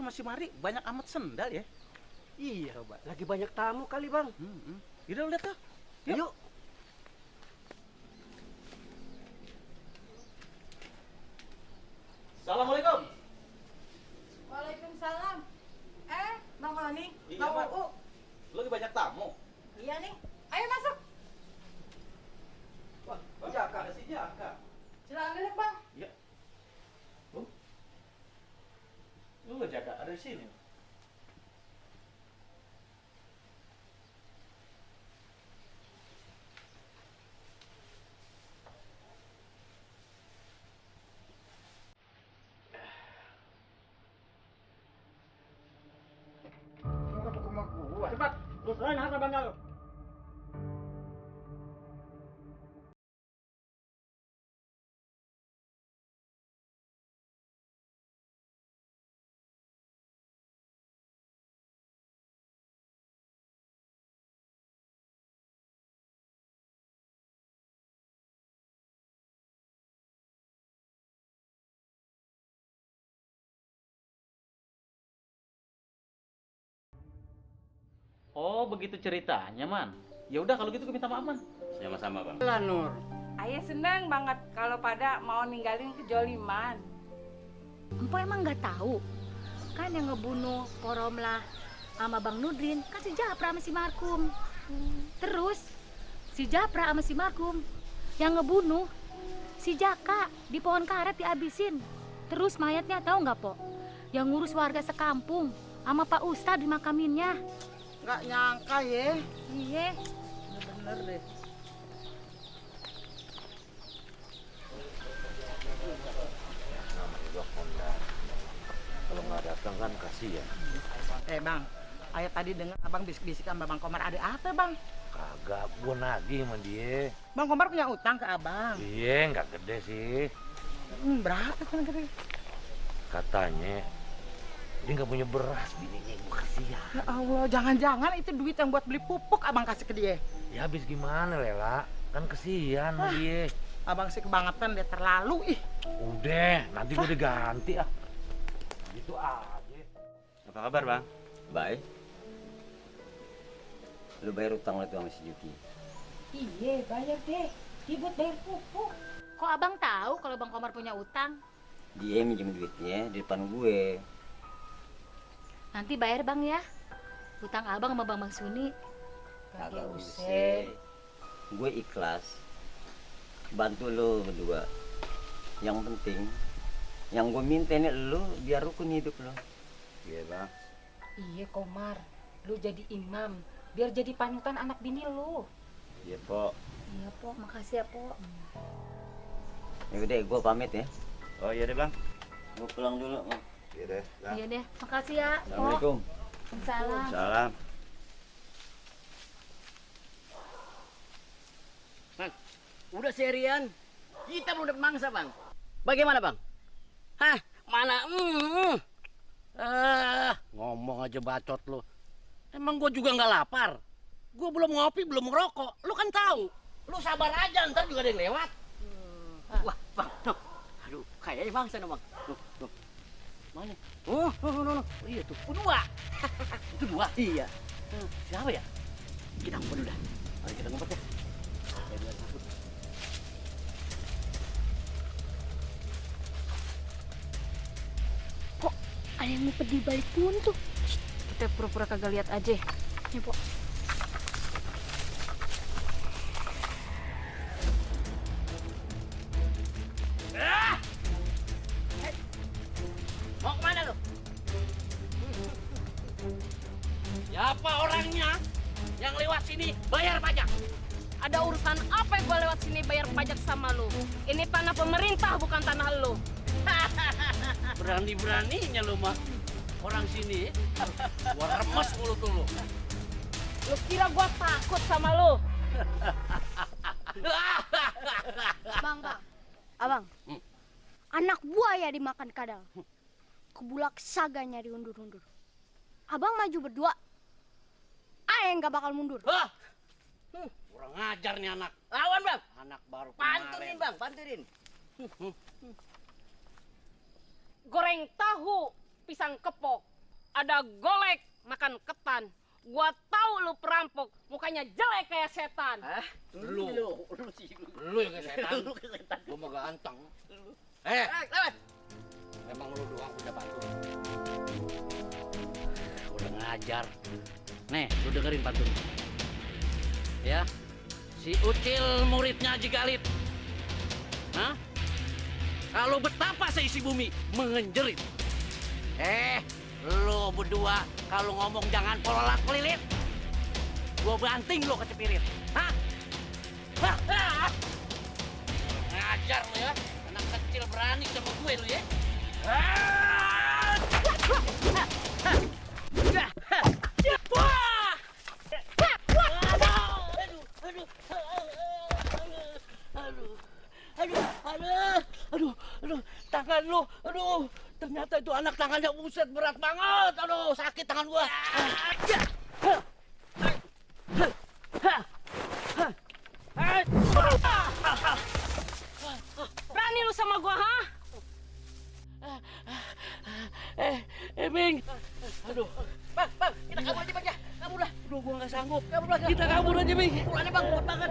rumah si Mari banyak amat sendal ya. Iya, coba. Lagi banyak tamu kali, Bang. Yaudah lihat tuh. Yuk. Assalamualaikum. Waalaikumsalam. Bang Ani, Iya, Bang Mak. Uu. Lu lagi banyak tamu. Iya nih. Ayo masuk. Wah, Jaka ada si Jaka. Silakan duduk, Bang. Iya. Lu Jaka ada di sini. Cepat. Lu serahin harta bangga lu. Oh, begitu ceritanya, Man. Ya udah kalau gitu gue minta maaf, Man. Sama-sama, Bang. Lah, Nur. Ayah senang banget kalau pada mau ninggalin kejoliman. Empo emang nggak tahu kan yang ngebunuh Poromlah sama Bang Nudrin kan si Japra sama si Markum. Terus si Japra sama si Markum yang ngebunuh si Jaka di pohon karet dihabisin. Terus mayatnya tahu nggak, Po? Yang ngurus warga sekampung sama Pak Ustadz dimakaminnya. Nggak nyangka ya. Iya. Bener deh. Kalau nggak datang kan kasihan. Bang, ayah tadi dengar abang bisik-bisik sama Bang Komar, ada apa, Bang? Kagak, gua nagih sama dia. Bang Komar punya utang ke abang. Iya, nggak gede sih. Berapa kan gede? Katanya dia nggak punya beras, bininya gua kasihan. Ya Allah, jangan-jangan itu duit yang buat beli pupuk abang kasih ke dia. Ya habis gimana, Lela? Kan kasihan sama dia. Abang sih kebangetan, dia terlalu ih. Udah, nanti gua diganti ah. Gitu aja. Apa kabar, Bang? Baik. Lu bayar utang lu tuh sama si Juki. Iya, bayar deh. Dia buat bayar pupuk. Kok abang tahu kalau Bang Komar punya utang? Dia minjem duitnya di depan gue. Nanti bayar Bang ya. Utang abang sama Bang Mangsuni. Kagak usah. Gue ikhlas bantu lu berdua. Yang penting yang gue minta ini lu biar rukun hidup lu. Iya, Bang. Iya Komar, lu jadi imam, biar jadi panutan anak bini lu. Iya, Po. Iya Po, makasih ya Po. Ya udah, gue pamit ya. Oh iya deh, Bang. Gue pulang dulu, Bang. Iya deh. Iya deh, makasih ya Po. Assalamualaikum. Salam. Salam. Bang, udah serian. Kita belum dapat mangsa, Bang. Bagaimana, Bang? Hah? Mana? Ngomong aja bacot lu. Emang gua juga nggak lapar. Gua belum ngopi, belum ngerokok. Lu kan tahu. Lu sabar aja, ntar juga ada yang lewat. Wah, Bang. Noh. Aduh, kayaknya bang sana, Bang. Tuh. Mana? Oh, iya tuh. Dua. Itu dua? Iya. Siapa ya? Kita ngumpet dulu dah. Mari kita ngumpet ya. Saya bilang takut. Kok ada yang ngumpet di balik pohon tuh? Kita pura-pura kagak lihat aja. Ya Po. Mau kemana lu? Siapa orangnya yang lewat sini bayar pajak? Ada urusan apa yang gue lewat sini bayar pajak sama lu? Ini tanah pemerintah bukan tanah lu. Berani-beraninya lu mah orang sini. Gua remes mulut lu. Lu kira gue takut sama lu? Bang. Abang. Anak buaya dimakan kadal. Kebulak saga nyari undur-undur. Abang maju berdua. Ayah nggak bakal mundur. Hah? Kurang ajar nih anak. Lawan, Bang. Anak baru Panturin, kemarin. Bang, panturin. Goreng tahu, pisang kepok, ada golek makan ketan. Gua tahu lu perampok, mukanya jelek kayak setan. Lu yang kayak setan. Gua mah ganteng. Lewat. Emang lu doang punya batu. Udah ngajar. Nih, lu dengerin pantun. Ya, si Ucil muridnya Haji Galid. Hah? Kalau betapa seisi bumi mengenjerit. Lu berdua kalau ngomong jangan pololak lilit. Gua banting lu kecepirit. Hah? Ngajar lu ya. Anak kecil berani sama gue lu ya. Aduh, tangan lu, ternyata itu anak tangannya buset berat banget, sakit tangan gua. Berani lu sama gua, ha? Ming. Aduh. Bang, kita kabur aja, Bang ya. Kabur lah. Aduh, gua nggak sanggup. Kabur lah. Kita kabur aja, Ming. Pulannya Bang, kuat banget.